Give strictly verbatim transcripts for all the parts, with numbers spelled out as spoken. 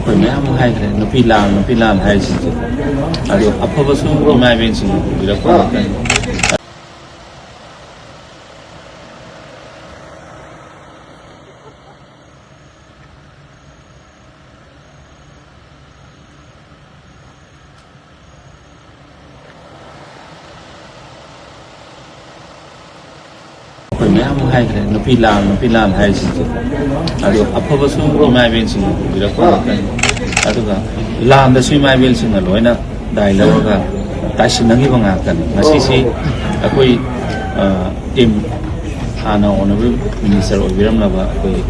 ꯑꯩꯈꯣꯏ ꯃꯌꯥꯝ ꯑꯃ ꯍꯥꯏꯈ꯭ꯔꯦ, ꯅꯨꯄꯤ ꯂꯥꯟ, ꯅꯨꯄꯤ ꯂꯥꯟ ꯍꯥꯏꯔꯤꯁꯤꯡꯁꯦ꯫ ꯑꯗꯣ ꯑꯐꯕꯁꯨ ꯏꯃꯥ ꯏꯕꯦꯟꯁꯤꯡꯅ ꯄꯨꯕꯤꯔꯛꯄ ꯉꯥꯛꯇꯅꯤ꯫ ꯑꯩꯈꯣꯏ ꯃꯌꯥꯝ ꯑꯃ ꯍꯥꯏꯈ꯭ꯔꯦ, ꯅꯨꯄꯤ ꯂꯥꯟ, ꯅꯨꯄꯤ ꯂꯥꯟ ꯍꯥꯏꯔꯤꯁꯤꯡꯁꯦ꯫ ꯑꯗꯣ ꯑꯐꯕꯁꯨ ꯏꯃꯥ ꯏꯕꯦꯟꯁꯤꯡꯅ ꯄꯨꯕꯤꯔꯛꯄ ꯉꯥꯛꯇꯅꯤ꯫ ꯑꯗꯨꯒ ꯂꯥꯟꯗꯁꯨ ꯏꯃꯥ ꯏꯕꯦꯟꯁꯤꯡꯅ ꯂꯣꯏꯅ ꯗꯥꯏ ꯂꯧꯔꯒ ꯇꯥꯏꯁꯤꯟꯅꯈꯤꯕ ꯉꯥꯛꯇꯅꯤ꯫ ꯉꯁꯤꯁꯤ ꯑꯩꯈꯣꯏ, ꯑ, ꯇꯤꯝ ꯍꯥꯟꯅ ꯑꯣꯅꯔꯦꯕꯜ ꯃꯤꯅꯤꯁꯇꯔ ꯑꯣꯏꯕꯤꯔꯝꯂꯕ ꯑꯩꯈꯣꯏ,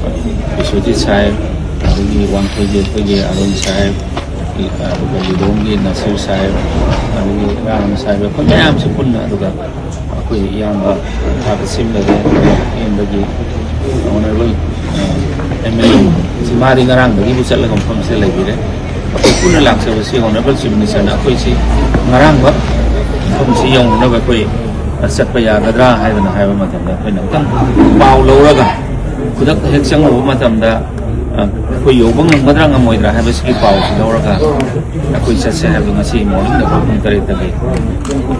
ꯑ, ꯕꯤꯁ꯭ꯋꯖꯤꯠ ꯁꯥꯍꯦꯕ, ꯑꯗꯒꯤ ꯋꯥꯡꯈꯩꯒꯤ ꯑꯩꯈꯣꯏꯒꯤ ꯑꯔꯨꯟ ꯁꯥꯍꯦꯕ, ꯑꯗꯨꯒ ꯂꯤꯂꯣꯡꯒꯤ ꯅꯁꯤꯔ ꯁꯥꯍꯦꯕ, ꯑꯗꯒꯤ ꯔꯥꯝ ꯁꯥꯍꯦꯕ, ꯑꯩꯈꯣꯏ ꯃꯌꯥꯝꯁꯦ ꯄꯨꯟꯅ, ꯑꯗꯨꯒ ꯑꯩꯈꯣꯏ ꯏꯌꯥꯝꯕ ꯊꯥꯒꯠ ꯁꯤꯡꯂꯗꯦ ꯑꯦꯝꯗꯒꯤ ꯑꯣꯅꯔꯦꯕꯜ ꯑꯦꯝ ꯑꯦꯜ ꯑꯦ ꯁꯤ, ꯃꯥꯗꯤ ꯉꯔꯥꯡꯗꯒꯤꯕꯨ ꯆꯠꯂꯒ ꯃꯐꯝꯁꯤꯗ ꯂꯩꯕꯤꯔꯦ꯫ ꯑꯩꯈꯣꯏ ꯄꯨꯟꯅ ꯂꯥꯛꯆꯕꯁꯤ ꯑꯣꯅꯔꯦꯕꯜ ꯆꯤꯐ ꯃꯤꯅꯤꯁꯇꯔꯅ ꯑꯩꯈꯣꯏꯁꯤ ꯉꯔꯥꯡꯕ ꯃꯐꯝꯁꯤ ꯌꯧꯅꯅꯕ ꯑꯩꯈꯣꯏ ꯆꯠꯄ ꯌꯥꯒꯗ꯭ꯔꯥ ꯍꯥꯏꯗꯅ ꯍꯥꯏꯕ ꯃꯇꯝꯗ, ꯑꯩꯈꯣꯏꯅ ꯑꯃꯨꯛꯇꯪ ꯄꯥꯎ ꯂꯧꯔꯒ, ꯈꯨꯗꯛꯇ ꯍꯦꯛ ꯆꯪꯉꯨꯕ ꯃꯇꯝꯗ, ꯑ, ꯑꯩꯈꯣꯏ ꯌꯧꯕ ꯉꯝꯒꯗ꯭ꯔꯥ ꯉꯝꯃꯣꯏꯗ꯭ꯔꯥ ꯍꯥꯏꯕꯁꯤꯒꯤ ꯄꯥꯎꯁꯤ ꯂꯧꯔꯒ ꯑꯩꯈꯣꯏ ꯆꯠꯁꯦ ꯍꯥꯏꯕꯗꯣ ꯉꯁꯤ ꯃꯣꯔꯅꯤꯡꯗ ꯑꯩꯈꯣꯏ ꯄꯨꯡ ꯇꯔꯦꯠꯇꯒꯤ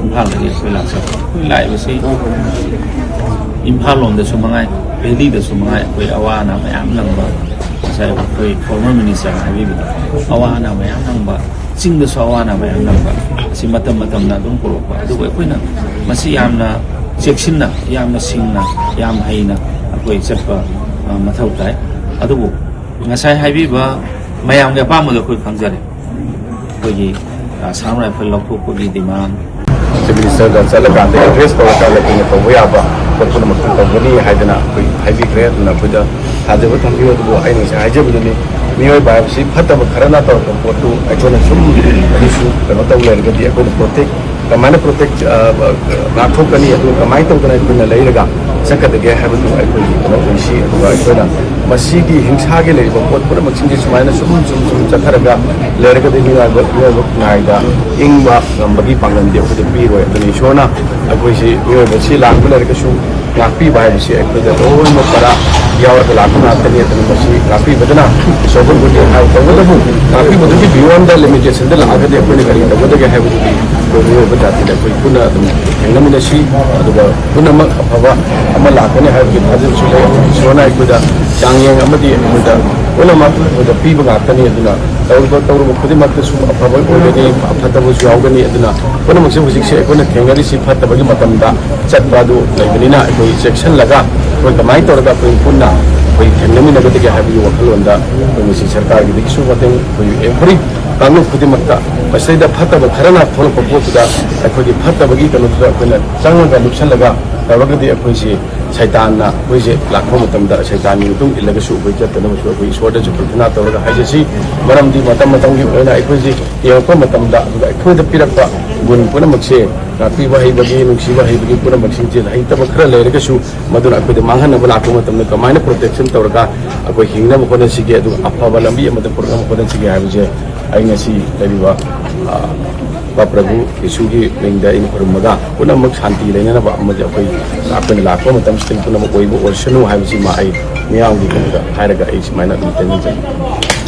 ꯏꯝꯐꯥꯜꯗꯒꯤ ꯑꯩꯈꯣꯏ ꯂꯥꯛꯆꯕ꯫ ꯑꯩꯈꯣꯏ ꯂꯥꯛꯏꯕꯁꯤ ꯏꯝꯐꯥꯜ ꯂꯣꯝꯗꯁꯨ ꯃꯉꯥꯏ, ꯚꯦꯂꯤꯗꯁꯨ ꯃꯉꯥꯏ, ꯑꯩꯈꯣꯏ ꯑꯋꯥ ꯑꯅꯥ ꯃꯌꯥꯝ ꯅꯪꯕ, ꯉꯁꯥꯏ ꯑꯩꯈꯣꯏ ꯐꯣꯔꯃꯔ ꯃꯤꯅꯤꯁꯇꯔꯅ ꯍꯥꯏꯕꯤꯕꯗꯣ, ꯑꯋꯥ ꯑꯅꯥ ꯃꯌꯥꯝ ꯅꯪꯕ, ꯆꯤꯡꯗꯁꯨ ꯑꯋꯥ ꯑꯅꯥ ꯃꯌꯥꯝ ꯅꯪꯕ, ꯑꯁꯤ ꯃꯇꯝ ꯃꯇꯝꯅ ꯑꯗꯨꯝ ꯄꯨꯔꯛꯄ꯫ ꯑꯗꯨꯕꯨ ꯑꯩꯈꯣꯏꯅ ꯃꯁꯤ ꯌꯥꯝꯅ ꯆꯦꯛꯁꯤꯟꯅ, ꯌꯥꯝꯅ ꯁꯤꯡꯅ, ꯌꯥꯝ ꯍꯩꯅ ꯑꯩꯈꯣꯏ ꯆꯠꯄ, ꯑ, ꯃꯊꯧ ꯇꯥꯏ꯫ ꯑꯗꯨꯕꯨ ꯉꯁꯥꯏ ꯍꯥꯏꯕꯤꯕ ꯃꯌꯥꯝꯒꯤ ꯑꯄꯥꯝꯕꯗꯣ ꯑꯩꯈꯣꯏ ꯈꯪꯖꯔꯦ꯫ ꯑꯩꯈꯣꯏꯒꯤ, ꯑ, ꯑꯁꯥꯝ ꯔꯥꯏꯐꯜ ꯂꯧꯊꯣꯛꯄꯒꯤ ꯗꯤꯃꯥꯟ, ꯆꯤꯐ ꯃꯤꯅꯤꯁꯇꯔꯒ ꯆꯠꯂꯀꯥꯟꯗ ꯑꯦꯗ꯭ꯔꯦꯁ ꯇꯧꯔꯀꯥꯟꯗ ꯑꯩꯈꯣꯏꯅ ꯇꯧꯕ ꯌꯥꯕ ꯄꯣꯠ ꯄꯨꯝꯅꯃꯛꯇ ꯇꯧꯒꯅꯤ ꯍꯥꯏꯗꯅ ꯑꯩꯈꯣꯏ ꯍꯥꯏꯕꯤꯈ꯭ꯔꯦ꯫ ꯑꯗꯨꯅ ꯑꯩꯈꯣꯏꯗ ꯊꯥꯖꯕ ꯊꯝꯕꯤꯌꯨ꯫ ꯑꯗꯨꯕꯨ ꯑꯩꯅ ꯉꯁꯥꯏ ꯍꯥꯏꯖꯕꯗꯨꯅꯤ, ꯃꯤꯑꯣꯏꯕ ꯍꯥꯏꯕꯁꯤ ꯐꯠꯇꯕ ꯈꯔꯅ ꯇꯧꯔꯛꯄ ꯄꯣꯠꯇꯨ ꯑꯩꯈꯣꯏꯅ ꯁꯨꯝ ꯑꯗꯨꯁꯨ ꯀꯩꯅꯣ ꯇꯧ ꯂꯩꯔꯒꯗꯤ ꯑꯩꯈꯣꯏꯅ ꯄ꯭ꯔꯣꯇꯦꯛ, ꯀꯃꯥꯏꯅ ꯄ꯭ꯔꯣꯇꯦꯛ, ꯑ, ꯑ, ꯉꯥꯛꯊꯣꯛꯀꯅꯤ, ꯑꯗꯨꯒ ꯀꯃꯥꯏꯅ ꯇꯧꯗꯅ ꯑꯩꯈꯣꯏꯅ ꯂꯩꯔꯒ ꯆꯠꯀꯗꯒꯦ ꯍꯥꯏꯕꯗꯨ ꯑꯩꯈꯣꯏꯒꯤ ꯀꯩꯅꯣ ꯑꯣꯏꯁꯤ꯫ ꯑꯗꯨꯒ ꯑꯩꯈꯣꯏꯅ ꯃꯁꯤꯒꯤ ꯍꯤꯡꯁꯥꯒꯤ ꯂꯩꯔꯤꯕ ꯄꯣꯠ ꯄꯨꯝꯅꯃꯛꯁꯤꯡꯁꯦ ꯁꯨꯃꯥꯏꯅ ꯁꯨꯝ, ꯁꯨꯝ, ꯁꯨꯝ ꯆꯠꯊꯔꯒ ꯂꯩꯔꯒꯗꯤ ꯃꯤꯑꯣꯏꯕ, ꯃꯤꯑꯣꯏꯕ ꯈꯨꯟꯅꯥꯏꯗ ꯏꯪꯕ ꯉꯝꯕꯒꯤ ꯄꯥꯡꯒꯜꯗꯤ ꯑꯩꯈꯣꯏꯗ ꯄꯤꯔꯣꯏ꯫ ꯑꯗꯨꯅ ꯏꯁꯣꯔꯅ ꯑꯩꯈꯣꯏꯁꯤ ꯃꯤꯑꯣꯏꯕꯁꯤ ꯂꯥꯟꯕ ꯂꯩꯔꯒꯁꯨ ꯉꯥꯛꯄꯤꯕ ꯍꯥꯏꯕꯁꯤ ꯑꯩꯈꯣꯏꯗ ꯂꯣꯏꯅꯃꯛ ꯄꯔꯥ ꯌꯥꯎꯔꯒ ꯂꯥꯛꯄ ꯉꯥꯛꯇꯅꯤ꯫ ꯑꯗꯨꯅ ꯃꯁꯤ ꯉꯥꯛꯄꯤꯕꯗꯨꯅ ꯏꯁꯣꯔꯕꯨ ꯃꯇꯦꯡ ꯇꯧꯕꯇꯕꯨ ꯇꯥꯛꯄꯤꯕꯗꯨꯒꯤ beyond the limitation ꯗ ꯂꯥꯛꯑꯒꯗꯤ ꯑꯩꯈꯣꯏꯅ ꯀꯔꯤ ꯇꯧꯒꯗꯒꯦ ꯍꯥꯏꯕꯗꯨꯗꯤ ꯑꯩꯈꯣꯏ ꯃꯤꯑꯣꯏꯕ ꯖꯥꯇꯤꯗ ꯑꯩꯈꯣꯏ ꯄꯨꯟꯅ ꯑꯗꯨꯝ ꯊꯦꯡꯅꯃꯤꯟꯅꯁꯤ꯫ ꯑꯗꯨꯒ ꯄꯨꯝꯅꯃꯛ ꯑꯐꯕ ꯑꯃ ꯂꯥꯛꯀꯅꯤ ꯍꯥꯏꯕꯒꯤ ꯊꯥꯖꯕꯁꯨ ꯂꯩ꯫ ꯏꯁꯣꯔꯅ ꯑꯩꯈꯣꯏꯗ ꯆꯥꯡꯌꯦꯡ ꯑꯃꯗꯤ ꯑꯩꯈꯣꯏꯗ ꯄꯨꯝꯅꯃꯛ ꯑꯩꯈꯣꯏꯗ ꯄꯤꯕ ꯉꯥꯛꯇꯅꯤ꯫ ꯑꯗꯨꯅ ꯇꯧꯔꯨꯕ ꯇꯧꯔꯨꯕ ꯈꯨꯗꯤꯡꯃꯛꯇꯁꯨ ꯑꯐꯕ ꯑꯣꯏꯒꯅꯤ, ꯐꯠꯇꯕꯁꯨ ꯌꯥꯎꯒꯅꯤ꯫ ꯑꯗꯨꯅ ꯄꯨꯝꯅꯃꯛꯁꯦ ꯍꯧꯖꯤꯛꯁꯦ ꯑꯩꯈꯣꯏꯅ ꯊꯦꯡꯅꯔꯤꯁꯤ ꯐꯠꯇꯕꯒꯤ ꯃꯇꯝꯗ ꯆꯠꯄ ꯑꯗꯨ ꯂꯩꯕꯅꯤꯅ, ꯑꯩꯈꯣꯏ ꯆꯦꯛꯁꯤꯜꯂꯒ ꯑꯩꯈꯣꯏ ꯀꯃꯥꯏꯅ ꯇꯧꯔꯒ ꯑꯩꯈꯣꯏ ꯄꯨꯟꯅ ꯑꯩꯈꯣꯏ ꯊꯦꯡꯅꯃꯤꯟꯅꯒꯗꯒꯦ ꯍꯥꯏꯕꯒꯤ ꯋꯥꯈꯜꯂꯣꯟꯗ ꯑꯩꯈꯣꯏ ꯉꯁꯤ ꯁꯔꯀꯥꯔꯒꯤꯗꯒꯤꯁꯨ ꯃꯇꯦꯡ, ꯑꯩꯈꯣꯏ every ꯀꯥꯡꯂꯨꯞ ꯈꯨꯗꯤꯡꯃꯛꯇ ꯃꯁꯤꯗꯩꯗ ꯐꯠꯇꯕ ꯈꯔꯅ ꯊꯣꯛꯂꯛꯄ ꯄꯣꯠꯇꯨꯗ ꯑꯩꯈꯣꯏꯒꯤ ꯐꯠꯇꯕꯒꯤ ꯀꯩꯅꯣꯗꯨꯗ ꯑꯩꯈꯣꯏꯅ ꯆꯪꯉꯒ ꯂꯨꯞꯁꯜꯂꯒ ꯇꯧꯔꯒꯗꯤ ꯑꯩꯈꯣꯏꯁꯤ ꯁꯩꯇꯥꯟꯅ ꯑꯩꯈꯣꯏꯁꯦ ꯂꯥꯛꯄ ꯃꯇꯝꯗ ꯁꯩꯇꯥꯟꯒꯤ ꯃꯇꯨꯡ ꯏꯜꯂꯒꯁꯨ ꯑꯩꯈꯣꯏ ꯆꯠꯇꯅꯕꯁꯨ ꯑꯩꯈꯣꯏ ꯏꯁꯣꯔꯗꯁꯨ ꯄ꯭ꯔꯊꯅꯥ ꯇꯧꯔꯒ ꯍꯥꯏꯖꯁꯤ꯫ ꯃꯔꯝꯗꯤ ꯃꯇꯝ ꯃꯇꯝꯒꯤ ꯑꯣꯏꯅ ꯑꯩꯈꯣꯏꯁꯦ ꯌꯦꯡꯉꯛꯄ ꯃꯇꯝꯗ ꯑꯗꯨꯒ ꯑꯩꯈꯣꯏꯗ ꯄꯤꯔꯛꯄ ꯒꯨꯟ ꯄꯨꯝꯅꯃꯛꯁꯦ, ꯇꯥꯛꯄꯤꯕ ꯍꯩꯕꯒꯤ, ꯅꯨꯡꯁꯤꯕ ꯍꯩꯕꯒꯤ ꯄꯨꯝꯅꯃꯛꯁꯤꯡꯁꯦ ꯍꯩꯇꯕ ꯈꯔ ꯂꯩꯔꯒꯁꯨ ꯃꯗꯨꯅ ꯑꯩꯈꯣꯏꯗ ꯃꯥꯡꯍꯟꯅꯕ ꯂꯥꯛꯄ ꯃꯇꯝꯗ ꯀꯃꯥꯏꯅ protection ꯇꯧꯔꯒ ꯑꯩꯈꯣꯏ ꯍꯤꯡꯅꯕ ꯍꯣꯠꯅꯁꯤꯒꯦ, ꯑꯗꯨꯒ ꯑꯐꯕ ꯂꯝꯕꯤ ꯑꯃꯗ ꯄꯨꯔꯛꯅꯕ ꯍꯣꯠꯅꯁꯤꯒꯦ ꯍꯥꯏꯕꯁꯦ ꯑꯩ ꯉꯁꯤ ꯂꯩꯔꯤꯕ, ꯑ, ꯄ꯭ꯔꯚꯨ ꯌꯤꯁꯨꯒꯤ ꯃꯤꯡꯗ ꯑꯩꯅ ꯈꯨꯔꯨꯝꯃꯒ ꯄꯨꯝꯅꯃꯛ ꯁꯥꯟꯇꯤ ꯂꯩꯅꯅꯕ ꯑꯃꯗꯤ ꯑꯩꯈꯣꯏ, ꯑꯩꯈꯣꯏꯅ ꯂꯥꯛꯄ ꯃꯇꯝꯁꯤꯗ ꯄꯨꯝꯅꯃꯛ ꯑꯣꯏꯕ ꯑꯣꯏꯁꯅꯨ ꯍꯥꯏꯕꯁꯤꯃ ꯑꯩ ꯃꯤꯌꯥꯝꯒꯤ ꯀꯩꯅꯣꯗ ꯍꯥꯏꯔꯒ ꯑꯩ ꯁꯨꯃꯥꯏꯅ ꯑꯗꯨꯝ ꯇꯦꯟꯖꯖꯒꯦ꯫